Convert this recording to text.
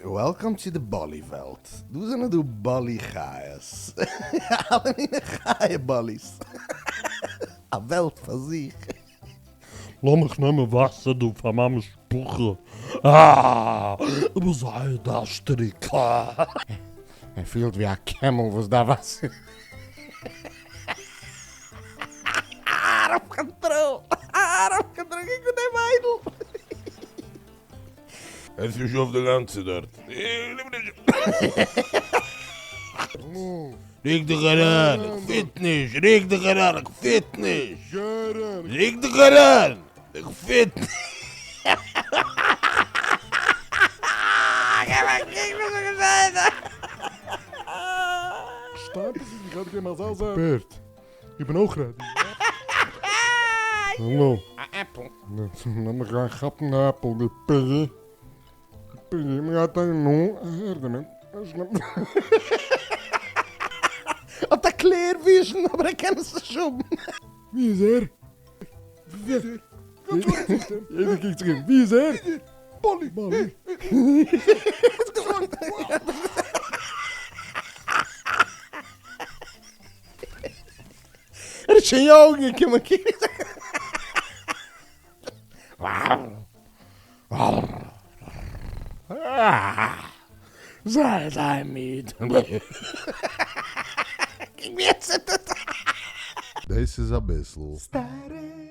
וועלקאם צו די באלי וועלט, דא זענען דא באלי חיות, אלע מיני חיה באליס, א וועלט פאר זיך. לאמיך נעמען וואסער דא פאר מיין משפחה, אה! איך בין זייער דארשטעריג, אה! ער פילט ווי א קעמל וואס דארף וואסער. אאוט אוו קאנטראל! אאוט אוו קאנטראל! קוק אן דעם מיידל! עס נישט אויף די גאנצע דארט. רוק דיך אריין, איך פיט נישט, רוק דיך אריין, איך פיט נישט, רוק דיך אריין, איך פיט נישט. איך בין אויך רעדי. האלא. א עפל. לאמיך גיין כאפן די עפל די פיגי. פיגי מ'גייט אהין נו אהער דערמיט. האט א קלעיר וויזשן אבער ער קען עס נישט האבן. ווי איז ער? ווי איז ער? יעדער קוקט זיך אום ווי איז ער? באלי! באלי! ער איז שוין יא אנגעקומען. זייער זייער מיד. קוק ווי ער ציטערט. דאס איז אביסל. סטעריאו.